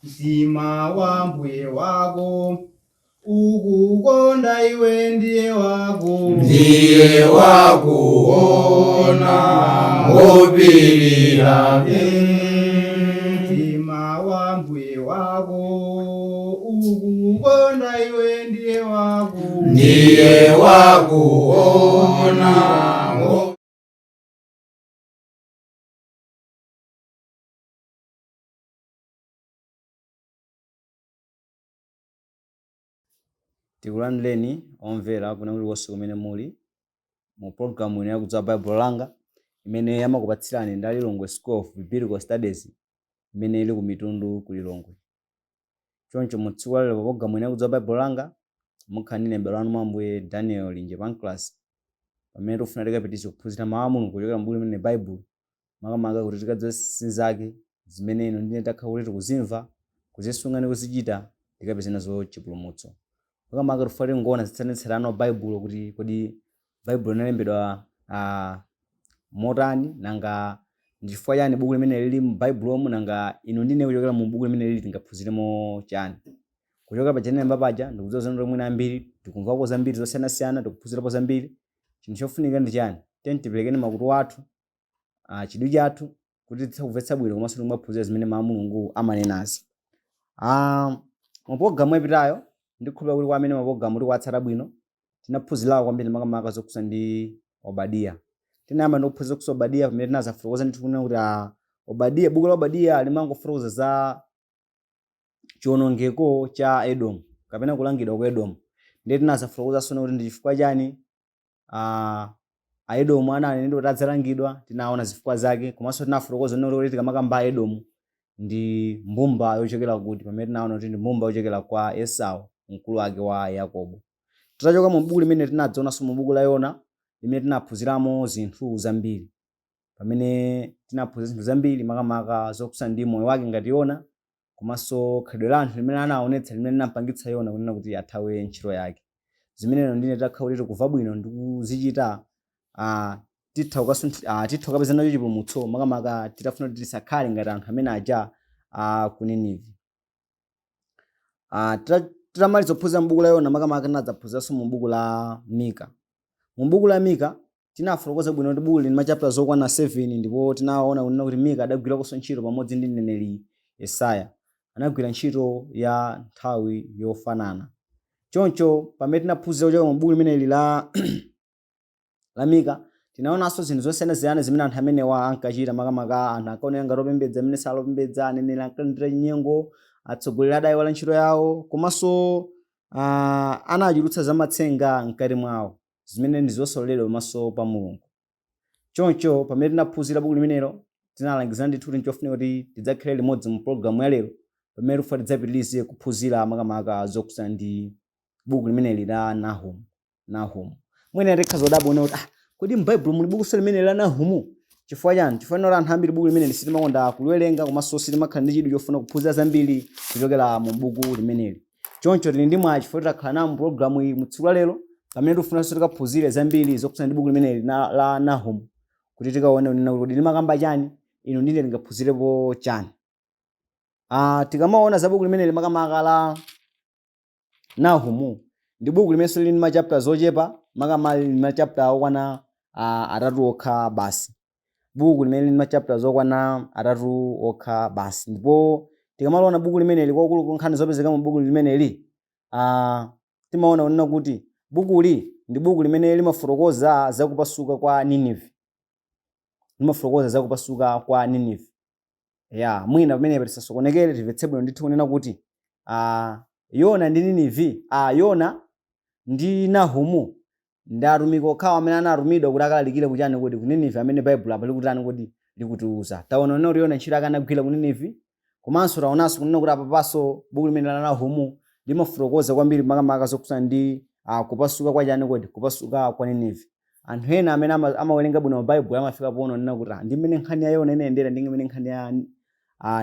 Mtima wa mbuye wako ukukonda iwe ndiye wako Ndiye wakuona ngopirira. Mtima wa mbuye wako ukukonda iwe ndiye wako Ndiye wakuona. Tikulandireni omvera kuna kulikonse kumene muli mu pologalamu ino yakudziwa Baibulo Langa, imene yamakupatsirani ndi Lilongwe School of Biblical Studies imene ili ku Mitundu ku Lilongwe. Choncho mu tsiku lalero pa pologalamu ino yakudziwa Baibulo Langa mukhala ndine m'bale wanu mwa Ambuye Daniel Linje Pancras, pamene tikufuna tikapitirize kuphunzira mawu a Mulungu kuchokera mu buku limene Baibulo, makamaka kuti tikadziwe zinsinsi zake zimene inu ndine takhala kuti tikuzimva, kuzisunga ndi kuzichita, tikapeze nazo chipulumutso. Makamaka tikufuna tingoona tsatanetsatane wa Baibulo, kuti kodi Baibulo linalembedwa motani, nanga ndi chifukwa chani buku limene lili mu Baibulomu, nanga inu ndine kuchokera mu buku limene lili tingaphunziremo chani. Kuchokera paja tinalemba paja, ndikudziwa zoti mwina ambiri tikumvako zambiri zosiyanasiyana, tikuphunzirapo zambiri. Chinthu chofunika ndi chani? Tiyeni tiperekeni makutu athu, chidwi chathu, kuti tithe kumvetsa bwino komanso tikumaphunzira zimene mawu a Mulungu amanenazi. Mu pologalamu yapitayo, ndikhulupirira kuti kwa amene mapologalamu tikuwatsata bwino, tinaphunzirako kwambiri makamaka zokhuza ndi Obadiya. Tinayamba ndi kuphunzira zokhuza Obadiya pamene tinazafotokoza ndithu kunena kuti Obadiya, buku la Obadiya limangofotokoza za chiwonongeko cha Edomu kapena kulangidwa kwa Edomu. Ndiye tinazafotokozanso kuti ndi chifukwa chani Aedomu ananenedwa kuti adzalangidwa, tinaona zifukwa zake, komanso tinafotokoza kuti tikamakamba Aedomu ndi mbumba yochokera kuti, pamene tinaona kuti ndi mbumba yochokera kwa Esau, mkulu wake wa Yakobo. Titachoka mu buku limene tinadzaonanso mu buku la Yona, limene tinaphunziramo zinthu zambiri, pamene tinaphunzira zinthu zambiri makamaka zokhuza ndi moyo wake ngati Yona, komanso khalidwe la anthu limene anaonetsa limene linampangitsa Yona kunena kuti athawe ntchito yake. Zimene inu ndine takhala kuti tikumva bwino ndi kuzichita, titha kukapeza nacho chipulumutso, makamaka titafuna kuti tisakhale ngati anthu amene aja a ku Ninive. Titamaliza kuphunzira m'buku la Yona, makamaka tinadzaphunziranso mu buku la Mika. Mu buku la Mika tinafotokoza bwino kuti buku lili ma chapter zokwana 7, ndipo tinaona kunena kuti Mika adagwirakonso ntchito pamodzi ndi mneneri Yesaya. Anagwira ntchito ya nthawi yofanana. Choncho pamene tinaphunzira kuchoka mu buku limeneli la Mika, tinaonanso zinthu zosiyanasiyana zimene anthu amenewa ankachita, makamaka anthu ankaoneka ngati opembedza amene sali opembedza, aneneri ankalandira chinyengo, atsogoleri adayiwala ntchito yawo, komanso anachulutsa zamatsenga mkati mwawo, zimene ndi zosaloledwa pamaso pa Mulungu. Choncho pamene tinaphunzira buku limenelo, tinalangizana ndithu kuti nchofunika kuti tidzakhale limodzi mu pologalamu ya lero, pamene tikufuna tidzapitirize kuphunzira makamaka zokhudzana ndi buku limeneli la Nahumu. Nahumu. Mwina tikhoza kudabwa kuti kodi m'Baibulo muli bukunso limeneli la Nahumu? Chifukwa chani? Chifukwa choti anthu ambiri buku limeneli sitimakonda kuliwerenga, komanso sitimakhala ndi chidwi chofuna kuphunzira zambiri kuchokera mu buku limeneli. Choncho tili ndi mwayi chifukwa takhala nawo mu pologalamu iyi mu tsiku la lero, pamene tikufunanso tikaphunzire zambiri zokhudzana ndi buku limeneli la Nahumu, kuti tikaone kunena kuti kodi limakamba chani, inu ndine tingaphunzirepo chani. Tikamaona za buku limeneli makamaka la Nahumu, ndi buku limenenso lili ndi ma chapters ochepa, makamaka lili ndi ma chapter okwana atatu okha basi. Buku limene lili ndi ma chapters okwana atatu okha basi. Ndipo tikamaliona buku limeneli kwakulu, nkhani zopezeka mu buku limeneli, timaona kunena kuti bukuli ndi buku limene limafotokoza za kupasuka kwa Ninive. Limafotokoza za kupasuka kwa Ninive. Ya, mwina pamenepa tisasokonekere, timvetse bwino ndithu kunena kuti Yona ndi Ninive, Yona ndi Nahumu ndi atumiki okhawo amene anatumidwa kuti akalalikire kuchani kodi ku Ninive, amene Baibulo apa likutani kodi likutiuza. Taona kunena kuti Yona ntchito yake anagwira ku Ninive, komanso taonanso kunena kuti apapanso buku limene la Nahumu limafotokoza kwambiri makamaka zokhudzana ndi kupasuka kwa chani kodi kupasuka kwa Ninive. Anthu ena amene amawerenga bwino Baibulo amafika poona kunena kuti ndi mmene nkhani ya Yona inayendera ndi mmene nkhani ya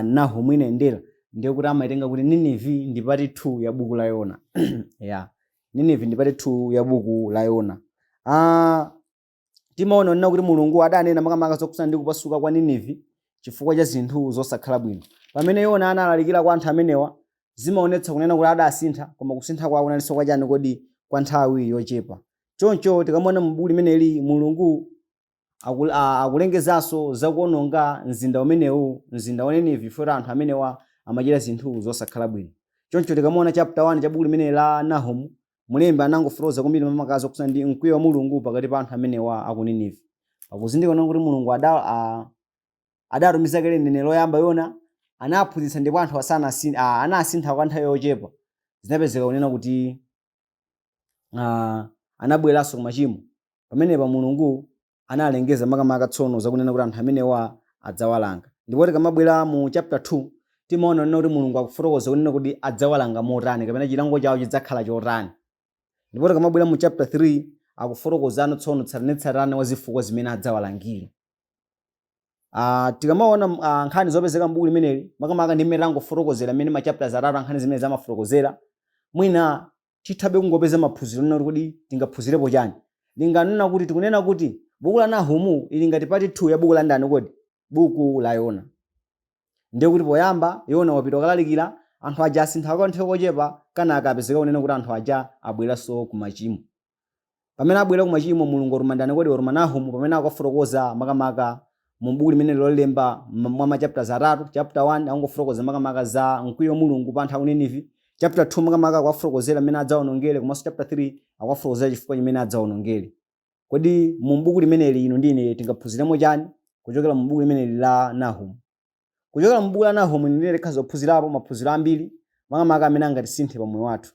Nahumu inayendera, ndiye kuti amaitenga kuti Ninive ndi part 2 ya buku la Yona. Yeah. Ninive ndi part 2 ya buku la Yona. Timaona kunena kuti Mulungu adanena makamaka zokhudzana ndi kupasuka kwa Ninive chifukwa cha zinthu zosakhala bwino. Pamene Yona analalikira kwa anthu amenewa, zimaonetsa kunena kuti adasintha, koma kusintha kwawo kunalinso kwa chani kodi? Kwa nthawi yochepa. Choncho tikamaona mu buku limeneli, Mulungu akulengezanso za kuononga mzinda umenewu, mzinda wa Nineve, chifukwa anthu amenewa amachita zinthu zosakhala bwino. Choncho tikamaona chapter 1 cha buku limeneli la Nahumu, mlembi anangofotokoza kwambiri makamaka zokhudzana ndi mkwiyo wa Mulungu pakati pa anthu amenewa aku Nineve. Pakuzindikira kuti Mulungu adatumiza kale mneneri woyamba Yona, anaphunzitsa ndipo anthu anasintha kwa nthawi yochepa. Zinapezeka kunena kuti anabweranso ku machimo. Pamenepa Mulungu analengeza makamaka tsono zakunena kuti anthu amenewa adzawalanga. Ndipo tikamabwera mu chapter 2, timaona kunena kuti Mulungu akufotokoza kunena kuti adzawalanga motani kapena chilango chawo chidzakhala chotani. Ndipo tikamabwera mu chapter 3, akufotokozano tsono tsatanetsatane wa zifukwa zimene adzawalangire. Tikamaona nkhani zopezeka m'buku limeneli, makamaka ndi mmene tangofotokozera mmene ma chapters atatu a nkhani zimene zamafotokozera, mwina tithabe kungopeza maphunziro onena kuti kodi tingaphunzirepo chani. Linganena kuti tikunena kuti buku la Nahumu ili ngati part 2 ya buku la ndani kodi? Buku la Yona. Ndiye kuti poyamba Yona wapita kukalalikira, anthu aja asintha kwa nthawi kochepa, kenaka apezeka kunena kuti anthu aja abweranso ku machimo. Pamene abwera ku machimo, Mulungu watuma ndani kodi? Watuma Nahumu, pamene akafotokoza makamaka mu buku limene lolemba mwa ma chapters atatu. Chapter 1 akungofotokoza makamaka za mkwiyo wa Mulungu pa anthu a ku Ninive. Chapter 2 makamaka akuwafotokozera mmene adzawonongere, komanso chapter 3 akuwafotokozera chifukwa chimene adzawonongere. Kodi mu buku limeneli inu ndi ine tingaphunziremo chani kuchokera mu buku limeneli la Nahumu? Kuchokera mu buku la Nahumu inu ndi ine tikhoza kuphunzirapo maphunziro ambiri, makamaka amene angatisinthe pa moyo wathu.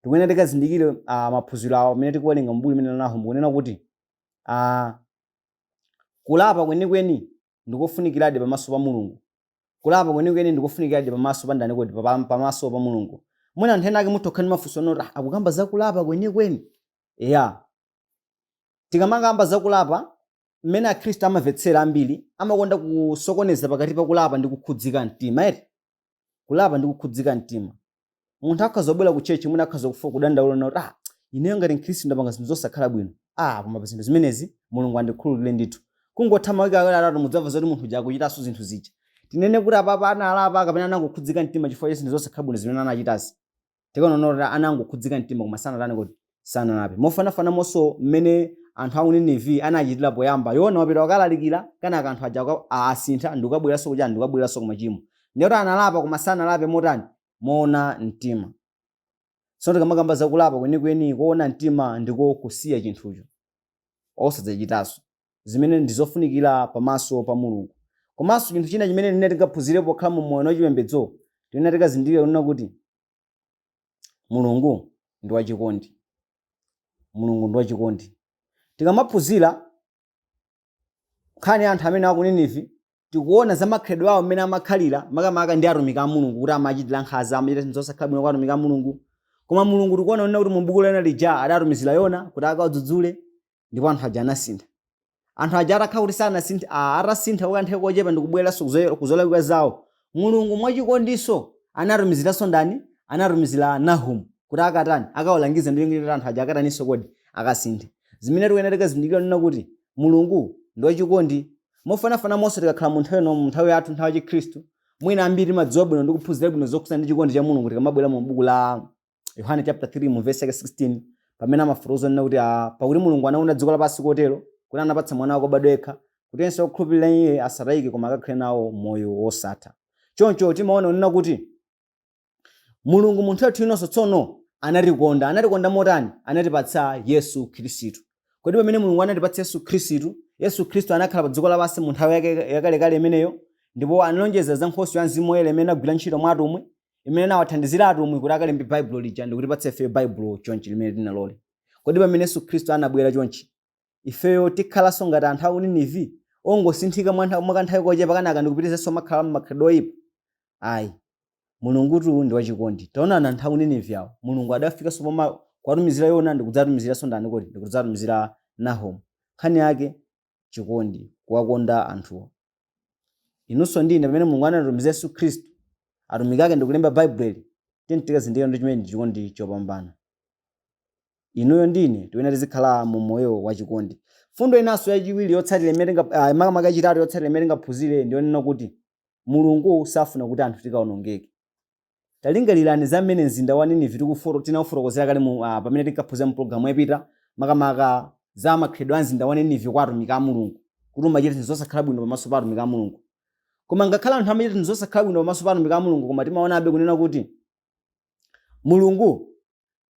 Tikuyenera tikazindikire maphunziro awa amene tikuwerenga mu buku limene la Nahumu, kunena kuti kulapa kwenikweni ndikofunikiradi pamaso pa Mulungu. Kulapa kwenikweni ndikofunikiradi pamaso pa ndani kodi? Pamaso pa Mulungu. Mwina anthu ena ake mutha kukhala ndi mafunso onena kuti, akukamba za kulapa kwenikweni? Eya. Tikamakamba za kulapa, mmene Akhristu amamvetsera ambiri, amakonda kusokoneza pakati pa kulapa ndi kukhudzika mtima, eti? Kulapa ndi kukhudzika mtima. Munthu akhoza kubwera ku church, mwina akhoza kufa kudandaula nati, ineyo ngati Mkhristu ndapanga zinthu zosakhala bwino. Koma pa zinthu zimenezi Mulungu andikhululukire ndithu. Kungotha mawiki awiri atatu mudzamva zoti munthu uja akuchitanso zinthu zija. Tinene kuti apapa analapa kapena anangokhudzika mtima chifukwa cha zinthu zosakhala bwino zimene anachitazi? Tikaona kuti anangokhudzika mtima koma sanatani kodi? Sanalape. Mofanafanamonso mmene anthu a ku Nineve anachitira poyamba, Yona wapita kukalalikira, kenaka anthu aja asintha ndikukabweranso kuchani? Ndikukabweranso ku machimo. Ndiye kuti analapa koma sanalape motani? Moona mtima. Tsono tikamakamba za kulapa kwenikweni koona mtima ndiko kusiya chinthucho osadzachitanso, zimene ndi zofunikira pamaso pa Mulungu. Komanso chinthu china chimene ine tingaphunzire pokhala mu moyo wachipembedzo, tiyenera tikazindikire kunena kuti Mulungu ndi wachikondi. Mulungu ndi wachikondi. Tikamaphunzira nkhani ya anthu amene aku Ninive, tikuona za makhalidwe awo mmene amakhalira, makamaka ndi atumiki a Mulungu, kuti amachitira nkhanza, amachita zinthu zosakhala bwino kwa atumiki a Mulungu. Koma Mulungu tikuona kunena kuti mu buku lena lija adatumizira Yona kuti akawadzudzule, ndipo anthu aja anasintha. Anthu aja atakhala kuti sanasinthe, atasintha kwa kanthawi kochepa ndi kubwereranso kuzolakwika zawo, Mulungu mwachikondinso anatumiziranso ndani? Anatumizira Nahumu kuti akatani? Akawalangize ndi cholinga choti anthu aja akataninso kodi? Akasinthe. Zimene tikuyenera tikazindikire kunena kuti Mulungu ndi wachikondi. Mofanafanamonso tikakhala mu nthawi ino, mu nthawi yathu, nthawi ya Chikhristu, mwina ambiri timadziwa bwino ndi kuphunzira bwino zokhudzana ndi chikondi cha Mulungu tikamabwera mu buku la Yohane chapter 3 mu verse yake 16, pamene amafotokoza kunena kuti, pakuti Mulungu anakonda dziko lapansi kotero kuti anapatsa mwana wake wobadwa yekha, kuti yense wokhulupirira iye asatayike koma akakhale nawo moyo wosatha. Choncho timaona kunena kuti Mulungu mu nthawi yathu inonso tsono anatikonda. Anatikonda motani? Anatipatsa Yesu Khristu. Kodi pamene Mulungu anatipatsa Yesu Khristu, Yesu Khristu anakhala pa dziko lapansi mu nthawi yake yakalekale imeneyo, ndipo analonjeza za nkhoswe ya Mzimu Woyera imene inagwira ntchito mwa atumwi, imene inawathandizira atumwi kuti akalembe Baibulo lija ndikutipatsa ifeyo Baibulo chonchi limene tinaloli. Kodi pamene Yesu Khristu anabwera chonchi, ifeyo tikhalanso ngati anthu a ku Ninive, ongosinthika mwa kanthawi kochepa kenaka ndikupitizanso makhala m'makhalidwe oyipa? Ayi. Mulungutu ndi wachikondi. Taonani anthu a ku Ninive awo, Mulungu adafikanso poma kuwatumizira Yona ndikudzatumiziranso ndani kodi? Ndikudzatumizira Nahumu. Nkhani yake chikondi, kuwakonda anthuwo. Inunso ndi ine, pamene Mulungu anatumiza Yesu Khristu, atumiki ake ndikulemba Baibulo, tiyeni tikazindikire ndi chimene ndi chikondi chopambana. Inuyo ndi ine tikuyenera tizikhala mu moyo wa chikondi. Fundo inanso yachiwiri yotsatira imene makamaka yachitatu yotsatira imene tingaphunzire ndi yonena kuti Mulungu safuna kuti anthu tikaonongeke. Talingalirani za mmene mzinda wa Ninivi tinaufotokozera kale pamene tinkaphunzira mu pologalamu yapita, makamaka za makhalidwe a mzinda wa Ninivi kwa atumiki a Mulungu, kuti umachita zinthu zosakhala bwino pamaso pa atumiki a Mulungu. Koma ngakhale anthu amachita zinthu zosakhala bwino pamaso pa atumiki a Mulungu, koma timaonabe kunena kuti Mulungu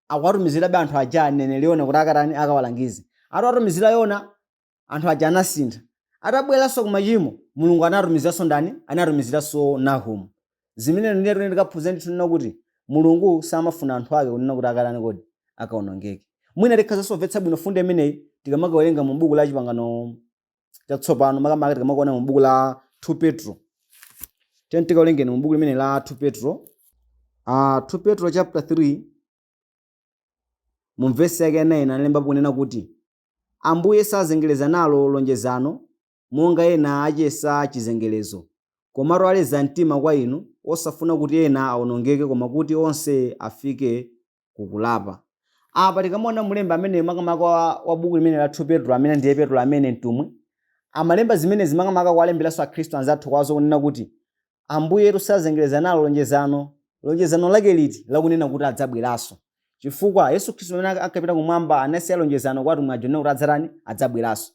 akuwatumizirabe anthu aja mneneri Yona kuti akatani, akawalangize. Atawatumizira Yona, anthu aja anasintha. Atabweranso ku machimo, Mulungu anatumiziranso ndani? Anatumiziranso Nahumu. Zimene ndiye tine tikaphunzira ndithu kunena kuti Mulungu samafuna anthu ake kunena kuti akatani kodi? Akaonongeke. Mwina tikhazanso kumvetsa bwino fundo imeneyi tikamakawerenga mu buku la Chipangano Chatsopano, makamaka tikamakaona mu buku la 2 Petro. Tiyeni tikawerengeni mu buku limene la 2 Petro. 2 Petro chapter 3 mu vesi yake ya 9 analembapo kunena kuti Ambuye sazengereza nalo lonjezano, monga ena achiyesa chizengelezo, komatu aleza mtima kwa inu, osafuna kuti ena aonongeke, koma kuti onse afike kukulapa. Apa tikamaona mlembi amene makamaka wa buku limene la 2 Petro, amene ndiye Petro amene mtumwi amalemba zimenezi makamaka kuwalemberanso Akhristu anzathu kwazo kunena kuti Ambuyetu sazengereza nalo lonjezano. Lonjezano lake liti? Lakunena kuti adzabweranso. Chifukwa Yesu Khristu pamene ankapita kumwamba anasiya lonjezano kwa atumwi aja kunena kuti adzatani? Adzabweranso.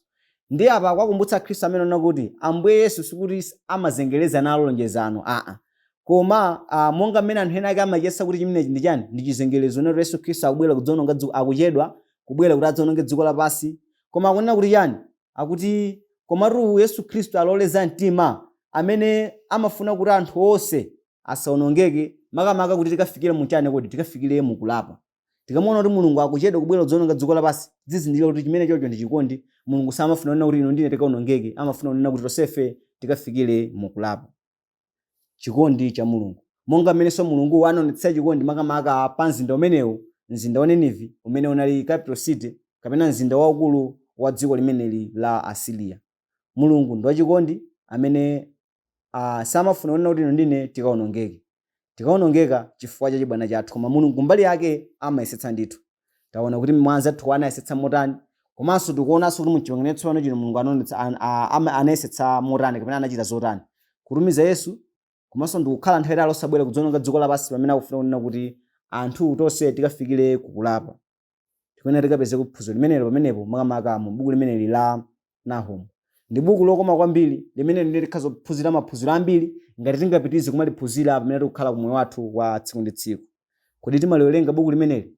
Ndiye apa akuwakumbutsa Akhristu amene onena kuti Ambuye Yesu sikuti amazengereza nalo lonjezano aa. Koma monga mmene anthu ena ake amachiyesa kuti chimenechi ndi chani? Ndi chizengelezo kunena kuti Yesu Khristu akubwera kudzaononga dziko, akuchedwa kubwera kuti adzaononge dziko lapansi. Koma akunena kuti chani? Akuti, Komatu Yesu Khristu aloleza mtima, amene amafuna kuti anthu onse asaonongeke, makamaka kuti tikafikire mu chani kodi? Tikafikire mu kulapa. Tikamaona kuti Mulungu akuchedwa kubwera kudzaononga dziko lapansi, tizizindikira kuti chimene chocho ndi chikondi. Mulungu samafuna kunena kuti inu ndine tikaonongeke, amafuna kunena kuti tonsefe tikafikire mu kulapa. Chikondi cha Mulungu. Monga mmenenso Mulungu anaonetsa chikondi makamaka pa mzinda umenewu, mzinda wa Ninivi, umene unali capital city kapena mzinda waukulu wa dziko limeneli la Asiriya. Mulungu ndi wachikondi amene samafuna kunena kuti inu ndine tikaonongeke. Tikaonongeka chifukwa cha chibwana chathu, koma Mulungu mbali yake amayesetsa ndithu. Taona kuti mwa anzathu anayesetsa motani, komanso tikuonanso kuti mu Chipangano Chatsopano chino Mulungu anayesetsa motani kapena anachita zotani kutumiza Yesu, komanso ndikukhala nthawi yaitali osabwera kudzaononga dziko lapansi pamene akufuna kunena kuti anthu tonse tikafikire kukulapa. Tikuyenera tikapeze phunziro limenelo pamenepo, makamaka mu buku limeneli la Nahumu. Ndi buku lokoma kwambiri limene ndine tikhoza kuphunzira maphunziro ambiri ngati tingapitirize kumaliphunzira pamene tikukhala ku moyo wathu wa tsiku ndi tsiku. Kodi timaliwerenga buku limeneli?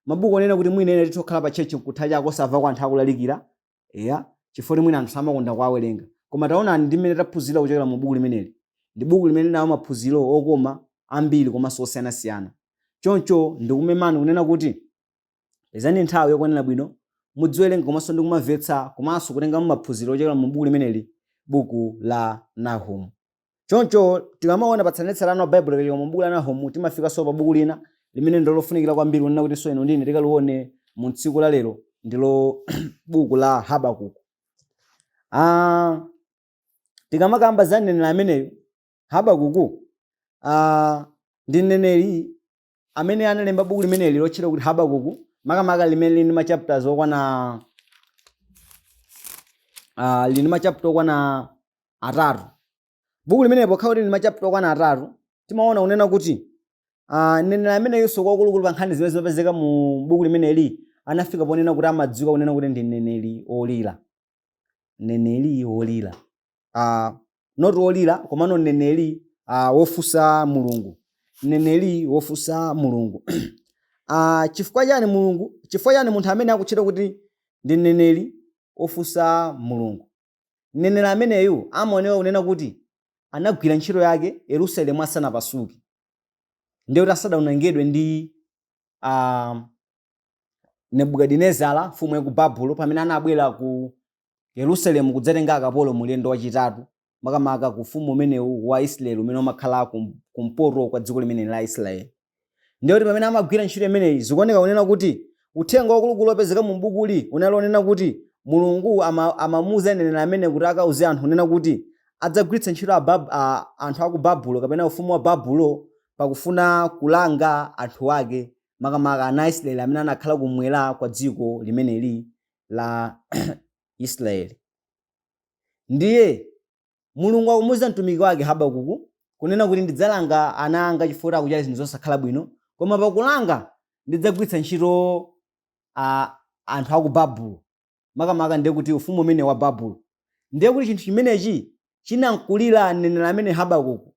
Mabuku onena kuti mwina ena titha kukhala pa church nkutha chaka osamva kwa anthu akulalikira, eya, chifukwa kuti mwina anthu samakonda kuwawerenga. Koma taonani ndi mmene taphunzira kuchokera mu buku limeneli. Ndi buku limene lili nawo maphunziro okoma ambiri komanso osiyanasiyana. Choncho ndikumemani kunena kuti pezani nthawi yokwanira bwino mudziwerenga komanso ndi kumamvetsa komanso kutengamo maphunziro ochokera mu buku limeneli, buku la Nahumu. Choncho tikamaona patsatanetsatane wa Baibulo tikachoka mu buku la Nahumu timafikanso pa buku lina limene ndilo lofunikira kwambiri kunena kutinso inu ndine tikalione mu tsiku la lero, ndilo buku la Habakuku. Tikamakamba za mneneri ameneyu Habakuku, ndi mneneri amene analemba buku limeneli lotchedwa kuti Habakuku, makamaka limene lili ndi machapters okwana lili ndi machapter okwana atatu. Buku limene pokhala kuti lili ndi machapter okwana atatu, timaona kunena kuti mneneri ameneyunso kwakulukulu pa nkhani zimene zimapezeka mu buku limeneli anafika ponena kuti amadziwika kunena kuti ndi mneneri wolira. Mneneri wolira. Not wolira, komano mneneri wofunsa Mulungu. Mneneri wofunsa Mulungu. Chifukwa chani Mulungu, chifukwa chani munthu amene akutchedwa kuti ndi mneneri wofunsa Mulungu? Mneneri ameneyu amaoneka kunena kuti anagwira ntchito yake Yerusalemu asanapasuke, ndiye kuti asadaonongedwe ndi Nebukadinezara mfumu ya ku Babulo pamene anabwera ku Yerusalemu kudzatenga akapolo mu ulendo wachitatu, makamaka ku ufumu umenewu wa Israeli umene umakhala kumpoto kwa dziko limeneli la Israeli. Ndiye kuti pamene amagwira ntchito imeneyi, zikuoneka kunena kuti uthenga wakulukulu wopezeka mu bukuli unali onena kuti Mulungu amamuuza mneneri amene kuti akauze anthu kunena kuti adzagwiritsa ntchito anthu aku Babulo kapena ufumu wa Babulo pakufuna kulanga anthu ake, makamaka ana a Israeli amene anakhala kumwera kwa dziko limeneli la Israeli. Ndiye Mulungu akumuuza mtumiki wake Habakuku kunena kuti ndidzalanga ana anga chifukwa akuchita zinthu zosakhala bwino, koma pakulanga ndidzagwiritsa ntchito anthu aku Babulo, makamaka ndiye kuti ufumu umene wa Babulo. Ndiye kuti chinthu chimenechi chinamkulira mneneri amene Habakuku,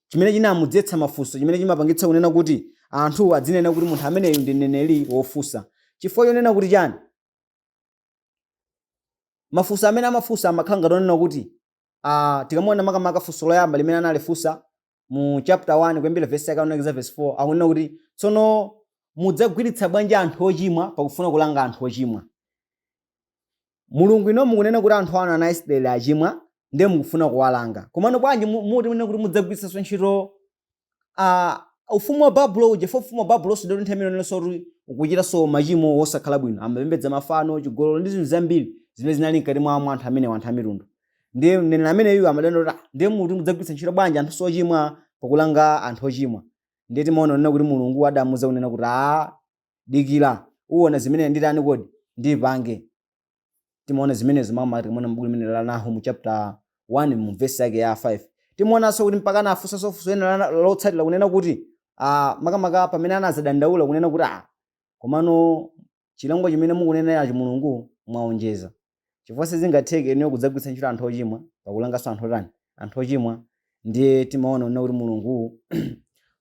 chimene chinamudzetsa mafunso, chimene chimapangitsa kunena kuti anthu adzinena kuti munthu ameneyu ndi mneneri wofunsa. Chifukwa chonena kuti chani? Mafunso amene amafunsa amakhala ngati onena kuti tikamaona makamaka funso loyamba limene analifunsa mu chapter 1 kuyambira verse yake kulekeza verse 4, akunena kuti tsono mudzagwiritsa bwanji anthu ochimwa pakufuna kulanga anthu ochimwa? Mulungu ino mukunena kuti anthu anu ana Israeli achimwa, ndiye mukufuna kuwalanga, komano bwanji muti munena kuti mudzagwiritsanso ntchito ufumu wa Babulo uja? Fo ufumu wa Babulo sudali nthawi imeneyonso kuti ukuchitanso machimo wosakhala bwino, amapembedza mafano, chigololo ndi zinthu zambiri zimene zinali mkati mwa anthu amene anthu amitundu. Ndiye mneneri ameneyu amadandaula kuti, "Ah, ndiye muti mudzagwiritsa ntchito bwanji anthu ochimwa pakulanga anthu ochimwa?" Ndiye timaona kunena kuti Mulungu adamuuza kunena kuti, dikira uwona zimene nditani kodi ndipange. Timaona zimenezo makamaka tikaona m'buku limene la Nahumu chapter 1 mu verse yake ya 5. Timaonanso kuti mpaka anafunsanso funso ena lotsatira kunena kuti makamaka pamene anazadandaula kunena kuti komano chilango chimene mukunenacho Mulungu mwaonjeza, chifukwa sizingatheke inuyo kudzagwiritsa ntchito anthu ochimwa pakulanganso anthu otani, anthu ochimwa. Ndiye timaona kunena kuti Mulungu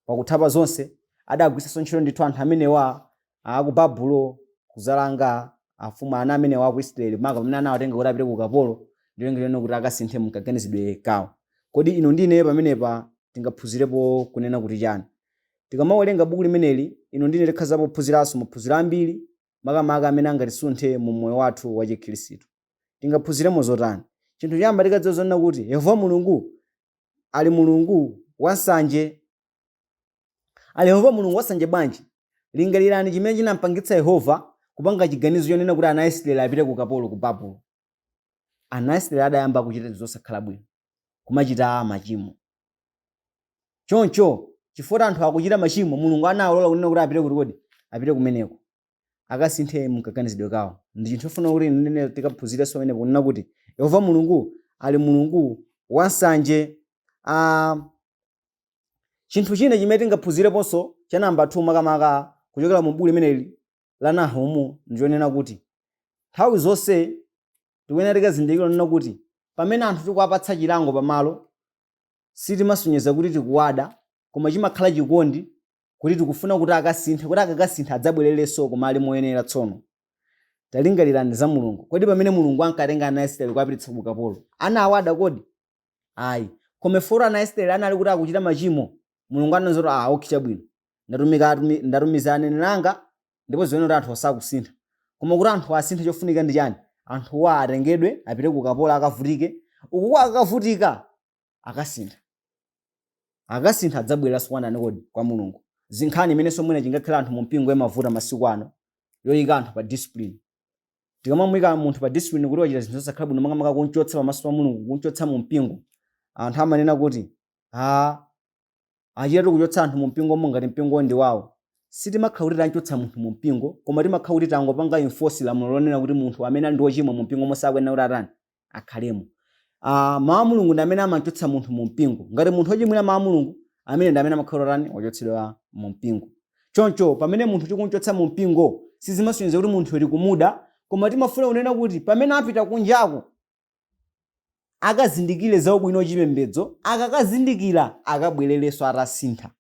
pakuthapa zonse adagwiritsanso ntchito ndithu anthu amenewa aku Babulo kuzalanga afumu ana amenewa aku Israeli, maka pamene anawatenga kuti apite ku ukapolo, ndiyo ngati kuti akasinthe mkaganizidwe kawo. Kodi inu ndi ineyo pamenepa tingaphunzirepo kunena kuti chani? Tikamawerenga buku limeneli, inu ndi ine tikhazapo kuphunziranso maphunziro ambiri, makamaka amene angatisunthe mu moyo wathu wa Chikhristu. Tingaphunziremo zotani? Chinthu choyamba tikadziwa zonena kuti Yehova Mulungu ali Mulungu wansanje. Ali Yehova Mulungu wansanje bwanji? Lingalirani chimene chinampangitsa Yehova kupanga chiganizo chonena kuti ana a Israeli apite ku ukapolo ku Babulo. Ana a Israeli adayamba kuchita zinthu zosakhala bwino, kumachita machimo. Choncho chifukwa anthu akuchita machimo, Mulungu anawalola kunena kuti apite kuti kodi? Apite kumeneko, akasinthe mkaganizidwe kawo. Ndi chinthu chofuna kuti nene tikaphunzirenso pamenepo kunena kuti Yehova Mulungu ali Mulungu wansanje. Chinthu china chimene tingaphunzireponso cha namba 2 makamaka kuchokera mu buku limeneli la Nahumu ndichonena kuti nthawi zonse tikuyenera tikazindikira kunena kuti pamene anthu tikuwapatsa chilango pamalo, sitimasonyeza kuti tikuwada, koma chimakhala chikondi kuti tikufuna kuti akasinthe, kuti akakasintha adzabwererenso koma ali moyenera. Tsono talingalirani za Mulungu. Kodi pamene Mulungu ankatenga ana a Israeli kuwapititsa ku ukapolo, anawada kodi? Ayi. Koma foro ana a Israeli anali kuti akuchita machimo, Mulungu ananena kuti, okay, chabwino, ndatumiza aneneri anga ndipo zionera kuti anthu sakusintha. Koma kuti anthu asinthe chofunika ndi chani? Anthuwa atengedwe apite ku ukapolo akavutike. Ukuku akakavutika akasintha, akasintha adzabwereranso kwa ndani kodi? Kwa Mulungu. Zinkhani imenenso mwina chingakhale anthu mu mpingo imavuta masiku ano, yoyika anthu pa discipline. Tikamamuyika munthu pa discipline kuti wachita zinthu zosakhala bwino, makamaka kumchotsa pamaso pa Mulungu, kumchotsa mu mpingo, anthu amanena kuti achitatu kuchotsa anthu mu mpingomo ngati mpingo ndi wawo. Sitimakhala kuti tanchotsa munthu mu mpingo, koma timakhala kuti tangopanga enforce lamulo lonena kuti munthu amene ali ndi wochimwa mu mpingomo sakuyenera kuti atani, akhalemo. Mawu a Mulungu ndi amene amachotsa munthu mu mpingo. Ngati munthu wochimwira mawu a Mulungu, amene ndi amene amakhala otani, wochotsedwa mu mpingo. Choncho pamene munthu tikumchotsa mu mpingo, sizimasonyeza kuti munthu tikumuda, koma timafuna kunena kuti pamene apita kunjako akazindikire za ubwino wachipembedzo, akakazindikira akabwererenso atasintha.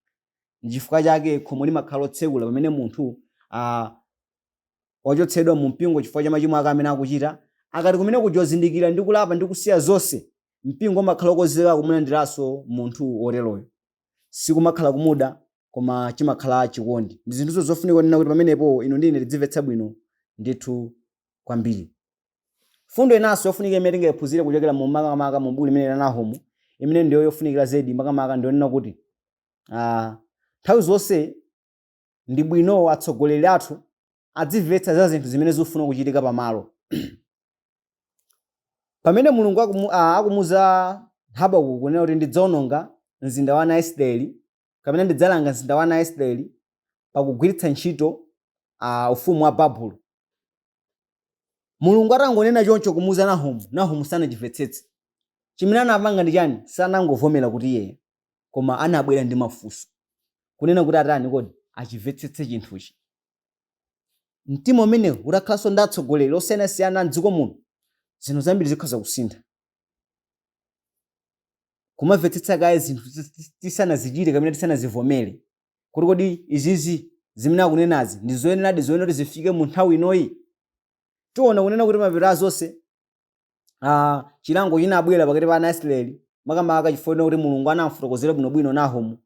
Nchifukwa chake khomo limakhala lotsekula pamene munthu wachotsedwa mu mpingo chifukwa cha machimo ake amene akuchita. Akati kumene kuja wazindikira ndi kulapa ndi kusiya zonse, mpingo umakhala wokonzeka kumulandiranso munthu woteroyo. Sikumakhala kumuda, koma chimakhala chikondi. Ndi zinthuzo zofunika kunena kuti pamenepo inu ndi ine tidzimvetsa bwino ndithu kwambiri. Fundo inanso yofunika imene tingayiphunzire kuchokera mu makamaka mu buku limene la Nahumu, imene ndiyo yofunikira zedi makamaka, ndiyonena kuti nthawi zonse ndi bwino atsogoleri athu adzimvetsa za zinthu zimene zikufuna kuchitika pamalo. Pamene Mulungu akumuza Habakuku kunena kuti ndidzaononga mzinda wa ana a Israeli, kapena ndidzalanga mzinda wa ana a Israeli pakugwiritsa ntchito ufumu wa Babulo, Mulungu atangonena choncho kumuuza Nahumu, Nahumu sanachimvetsetse. Chimene anapanga ndi chani? Sanangovomera kuti iye, koma anabwera ndi mafunso kunena kuti atani kodi achimvetsetse chinthuchi. Mtima umenewu utakhalanso ndi atsogoleri osiyanasiyana mdziko muno, zinthu zambiri zikhoza kusintha. Kumamvetsetsa kaye zinthu tisanazichite kapena tisanazivomere kuti kodi izizi zimene akunenazi ndi zoyeneradi, zoyenera kuti zifike mu nthawi inoyi. Tiona kunena kuti mapeto a zonse, chilango chinabwera pakati pa ana a Israeli, makamaka chifukwa kuti Mulungu anamfotokozera bwinobwino Nahumu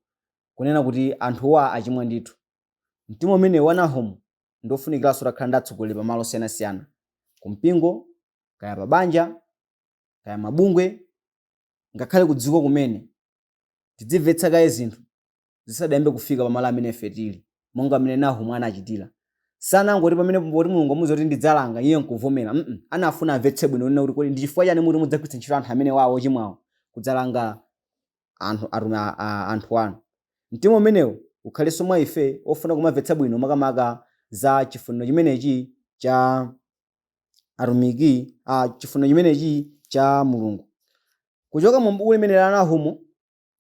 kunena kuti anthuwa achimwa ndithu. Mtima umenewu wa Nahumu ndofunikiranso utakhala ndi atsogoleri pamalo osiyanasiyana, kumpingo, kaya pabanja, kaya mabungwe, ngakhale kudziko kumene. Tidzimvetsa kaye zinthu zisadayambe kufika pamalo amene ife tili, monga mmene Nahumu anachitira. Sanangoti pamene poti Mulungu amuuza kuti ndidzalanga, iye nkuvomera. Anafuna amvetse bwino kunena kuti kodi ndi chifukwa chani muti mudzagwiritsa ntchito anthu amene wawo ochimwawo kudzalanga anthu atumi anthu anu. Mtima umenewu ukhalenso mwa ife ofuna kumamvetsa bwino makamaka za chifuniro chimenechi cha atumiki, chifuniro chimenechi cha Mulungu. Kuchoka mu buku limene la Nahumu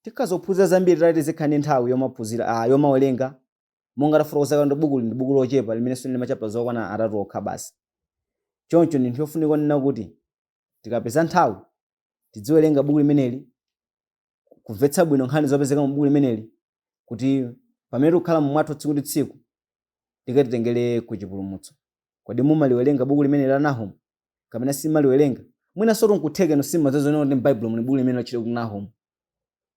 tikhoza kuphunzira zambiri titati tizikhala ndi nthawi yomaphunzira, yomawerenga. Monga tafotokoza kale, buku ndi buku lochepa limenenso lili machapter okwana 3 okha basi. Choncho ndi nthu yofunika kunena kuti tikapeza nthawi tidziwerenga buku limeneli, kumvetsa bwino nkhani zopezeka mu buku limeneli, kuti pamene tikukhala mwathu tsiku ndi tsiku likatitengere ku chipulumutso. Kodi mumaliwerenga buku limeneli la Nahumu kapena simaliwerenga? Mwinanso nkutheka inu simumadziwa kuti m'Baibulo muli buku limene lotchedwa kuti Nahumu,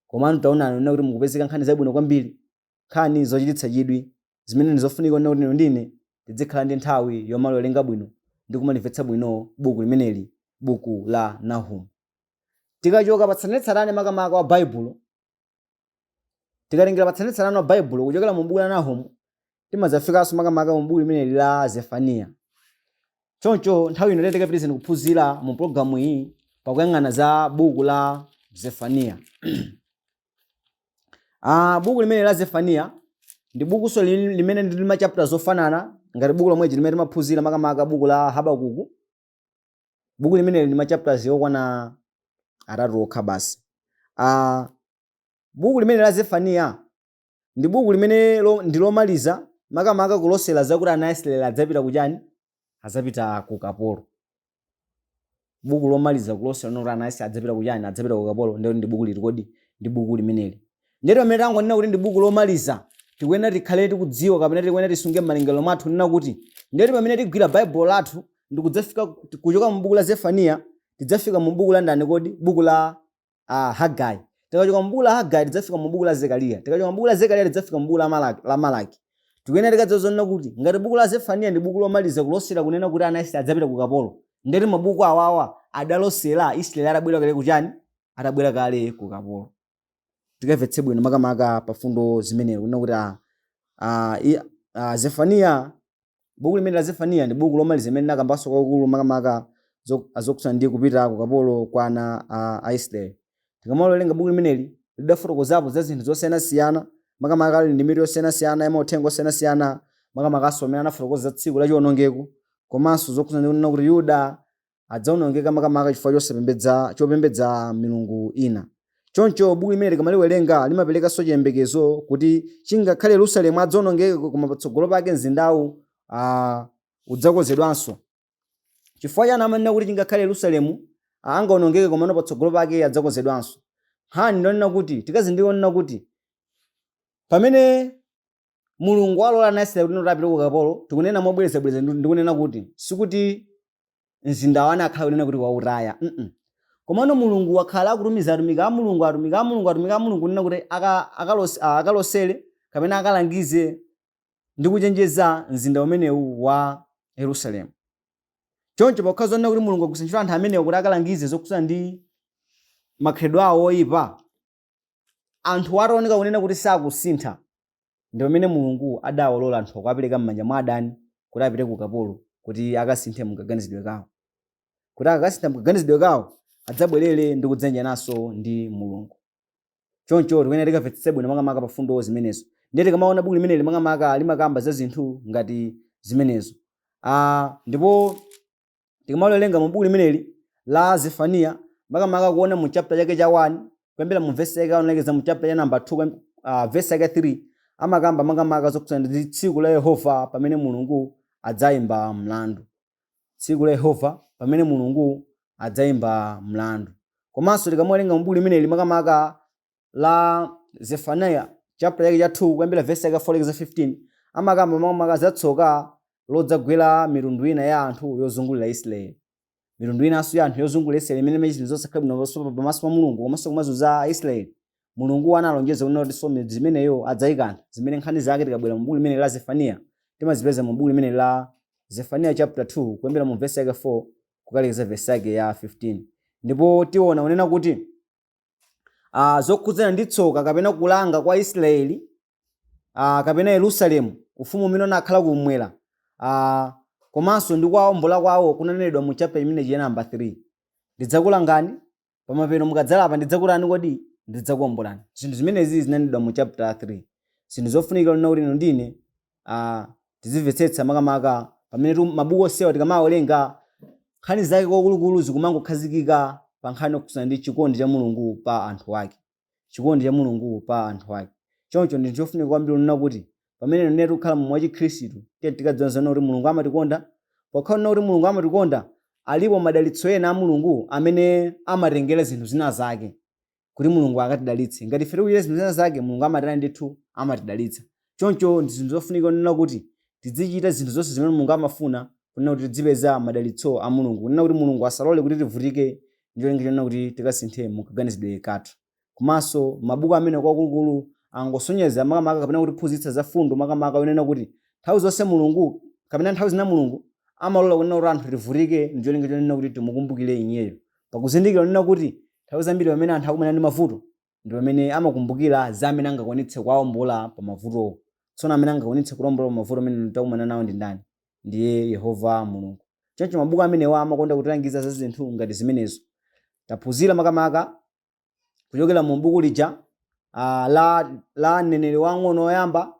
komano taonani kunena kuti mukupezeka nkhani zabwino kwambiri, nkhani zochititsa chidwi zimene ndi zofunika kunena kuti inu ndine tidzikhala ndi nthawi yomaliwerenga bwino ndi kumalimvetsa bwino buku limeneli, buku la Nahumu. Tikachoka pa tsatanetsatane makamaka wa Baibulo, tikatengera pa tsatanetsatane wa Baibulo kuchokera mu buku la Nahumu, timadzafikanso makamaka mu buku limeneli la Zefaniya. Choncho nthawi ino tikapitirize kuphunzira mu pologalamu iyi pakuyang'ana za buku la Zefaniya. Buku limene la Zefaniya ndi bukunso limene ndili ma chapters ofanana ngati buku lomweji limene timaphunzira, makamaka buku la Habakuku. Buku limene ndi ma chapters okwana 3 okha basi. Buku limene la Zefaniya ndi buku limene ndi lomaliza makamaka kulosera zakuti ana a Israeli adzapita kuchani? Adzapita ku ukapolo. Buku lomaliza kulosera kuti ana a Israeli adzapita kuchani? Adzapita ku ukapolo. Ndiye ndi buku liti kodi? Ndi buku limeneli. Ndiye pamene tangonena kuti ndi buku lomaliza, tikuyenera tikhale tikudziwa kapena tikuyenera tisunge m'malingaliro mwathu kunena kuti ndiye pamene tigwira Baibulo lathu ndikudzafika kuchoka mu buku la Zefaniya, tidzafika mu buku la ndani kodi? Buku la Hagai. Tikachoka mu buku la Hagai tidzafika mu buku la Zekariya. Tikachoka mu buku la Zekariya tidzafika mu buku la Malaki, la Malaki. Tikuyenera tikadziwa zonena kuti ngati buku la Zefaniya ndi buku lomaliza kulosera kunena kuti ana a Israeli adzapita ku ukapolo, ndeti mabuku awawa adalosera Israeli atabwera kale kuchani? Atabwera kale ku ukapolo. Tikamvetse bwino makamaka pa fundo zimenezo kunena kuti Zefaniya, buku limene la Zefaniya ndi buku lomaliza limene linakambanso kwakukulu makamaka zokhudzana ndi kupita ku ukapolo kwa ana a Israeli. Tikamalowerenga buku limeneli, lidafotokozapo za zinthu zosiyanasiyana, makamaka lili ndi mitu yosiyanasiyana ya mauthenga osiyanasiyana, makamakaso amene anafotokoza za tsiku la chiwonongeko, komanso zokhudzana ndi kunena kuti Yuda adzawonongeka makamaka chifukwa chosapembedza chopembedza milungu ina. Choncho buku limene tikamaliwerenga limaperekanso chiyembekezo kuti chingakhale Yerusalemu adzawonongeka, koma patsogolo pake mzindawu udzakonzedwanso. Chifukwa chani amanena kuti chingakhale Yerusalemu angawonongeke komano patsogolo pake adzakonzedwanso? Nkhani ndonena kuti tikazindikira kunena kuti pamene Mulungu walola ana a Israeli kuti apite ku ukapolo, tikunena mobwerezabwereza ndikunena kuti sikuti mzindawo anakhala kunena kuti wautaya. Komano Mulungu wakhala akutumiza atumiki a Mulungu, atumiki a Mulungu, atumiki a Mulungu kunena kuti akalosere kapena akalangize ndi kuchenjeza mzinda umenewu wa Yerusalemu. Choncho pakukhala zonena kuti Mulungu agwiritsa ntchito anthu amenewo kuti akalangize zokhudzana ndi makhalidwe awo oyipa, anthu ataoneka kunena kuti sakusintha, ndi pamene Mulungu adawalola anthu kuwapereka m'manja mwa adani kuti apite ku ukapolo kuti akasinthe mukaganizidwe kawo, kuti akakasintha mukaganizidwe kawo adzabwerere ndi kudzayanjananso ndi Mulungu. Choncho tikuyenera tikamvetsetse bwino makamaka pa fundo zimenezo. Ndiye tikamaona buku limeneli makamaka limakamba za zinthu ngati zimenezo. Ndipo tikamalowerenga mu buku limeneli la Zefaniya, Makamaka kuona mu chapter chake cha 1 kuyambira mu verse yake kulekeza mu chapter ya number 2 verse yake 3, amakamba makamaka zokhudzana ndi tsiku la Yehova pamene Mulungu adzayimba mlandu. Tsiku la Yehova pamene Mulungu adzayimba mlandu. Komanso tikamawerenga mu buku limeneli, makamaka la Zefaniya, chapter yake cha 2 kuyambira verse yake 4 kulekeza 15, amakamba makamaka za tsoka lodzagwera mitundu ina ya anthu yozungulira Israeli. Mitundu inanso ya anthu yozungulira Israeli imene imachita zinthu zosakhala bwino pamaso pa Mulungu komanso kumazunza Israeli, Mulungu analonjeza kunena kuti so midzi imeneyo adzayikantha, zimene nkhani zake tikabwera mu buku limene la Zefaniya timazipeza mu buku limene la Zefaniya chapter 2 kuyambira mu verse yake 4 kukalekeza verse yake ya 15. Ndipo tiona kunena kuti zokhudzana ndi tsoka kapena kulanga kwa Israeli kapena Yerusalemu, ufumu umene unakhala kumwera, komanso ndi kuwawombola kwawo kunanenedwa mu chapter imeneyi ya namba 3. Ndidzakulangani, pamapeto mukadzalapa ndidzakulani kodi ndidzakuwombolani. Zinthu zimenezi zinanenedwa mu chapter 3. Zinthu zofunikira kunena kuti inu ndine tizimvetsetsa, makamaka pamene mabuku onsewa tikamawerenga, nkhani zake kwakulukulu zikumangokhazikika pa nkhani yokhudzana ndi chikondi cha Mulungu pa anthu ake, chikondi cha Mulungu pa anthu ake. Choncho ndi chofunika kwambiri kunena kuti pamene ine tikukhala moyo wa Chikhristu, tiye tikadziwa zoona kuti Mulungu amatikonda. Pokhala kunena kuti Mulungu amatikonda, alipo madalitso ena a Mulungu amene amatengera zinthu zina zake kuti Mulungu akatidalitse. Ngati ife tikuchita zinthu zina zake, Mulungu amatani ndithu? Amatidalitsa. Choncho ndi zinthu zofunika kunena kuti tidzichita zinthu zonse zimene Mulungu amafuna, kunena kuti tidzipeza madalitso a Mulungu, kunena kuti Mulungu asalole kuti tivutike ndi cholinga chonena kuti tikasinthe mukaganizidwe kathu. Komanso mabuku amene kwakulukulu angosonyeza makamaka kapena kutiphunzitsa za fundo makamaka yonena kuti nthawi zonse Mulungu kapena nthawi zina Mulungu amalola kunena kuti anthu tivutike ndi cholinga chonena kuti timukumbukire iyeyo, pakuzindikira kunena kuti nthawi zambiri pamene anthu akumana ndi mavuto ndi pamene amakumbukira za amene angakwanitse kuwaombola pa mavutowo. Tsono amene angakwanitse kutiombola pa mavuto amene takumana nawo ndi ndani? Ndiye Yehova Mulungu. Choncho mabuku amenewa amakonda kutilangiza za zinthu ngati zimenezo. Taphunzira makamaka kuchokera mu buku lija la mneneri wang'ono woyamba,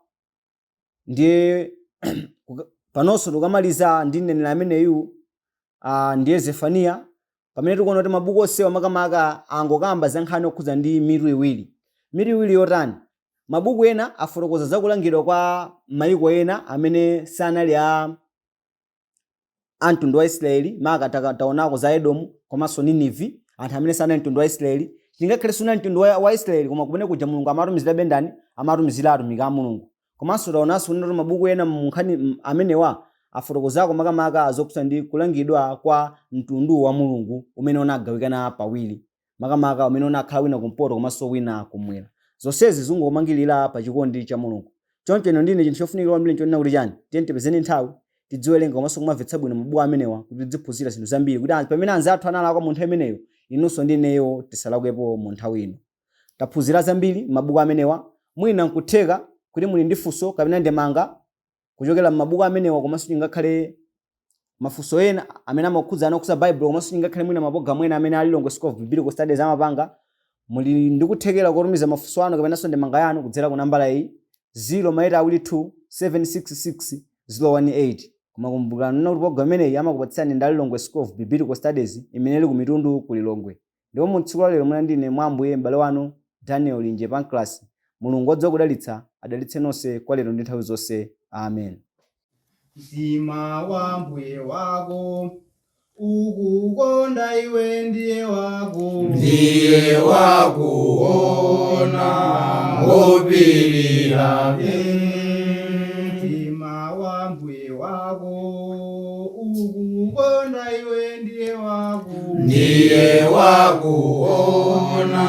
ndiye panonso tikamaliza ndi mneneri ameneyu, ndiye Zefaniya, pamene tikuona kuti mabuku onsewa makamaka angokamba za nkhani yokhudza ndi mitu iwiri. Mitu iwiri yotani? Mabuku ena afotokoza za kulangidwa kwa mayiko ena amene sanali a mtundu wa Israeli. Maka taonako za Edomu komanso Ninivi, anthu amene sanali mtundu wa Israeli. Chingakhale sunali mtundu wa Israeli, koma kumene kuja Mulungu amatumizira bendani, amatumizira atumiki a Mulungu. Komanso taonanso kunena kuti mabuku ena mu nkhani amenewa afotokozako makamaka zokhudza ndi kulangidwa kwa mtundu wa Mulungu umene unagawikana pawiri, makamaka umene unakhala wina kumpoto komanso wina kumwera. Zonsezi zingomangirira pa chikondi cha Mulungu. Choncho ino ndine chinthu chofunikira kwambiri nchonena kuti chani? Tiye tipezeni nthawi tidziwerenga komanso kumamvetsa bwino mabuku amenewa kuti tidziphunzira zinthu zambiri, kuti pamene anzathu analakwa mu nthawi imeneyo, inunso ndi ineyo tisalakwepo mu nthawi ino. Taphunzira zambiri m'mabuku amenewa. Mwina nkutheka kuti muli ndi funso kapena ndemanga kuchokera m'mabuku amenewa, komanso chingakhale mafunso ena amene amakhudzana okhudza Baibulo, komanso chingakhale mwina mapologalamu ena amene a Lilongwe School of Biblical Studies amapanga. Muli ndi kuthekera kotumiza mafunso anu kapenanso ndemanga yanu kudzera ku nambala iyi, 0 maita awiri 2 766 018. Koma kumbukirani kuti pologalamu imeneyi amakupatsirani ndi a Lilongwe School of Biblical Studies imene ili ku Mitundu ku Lilongwe. Ndipo mu tsiku la lero munali ndine mwa Ambuye m'bale wanu Daniel Linje Pancras. Mulungu wodziwa kudalitsa adalitse nonse kwa lero ndi nthawi zonse. Amen. Mtima wa Mbuye wako ukukonda iwe ndiye wako. Ndiye wakuona wopirira. Mtima wa Mbuye wako ukukonda iwe ndiye wako. Ndiye wakuona.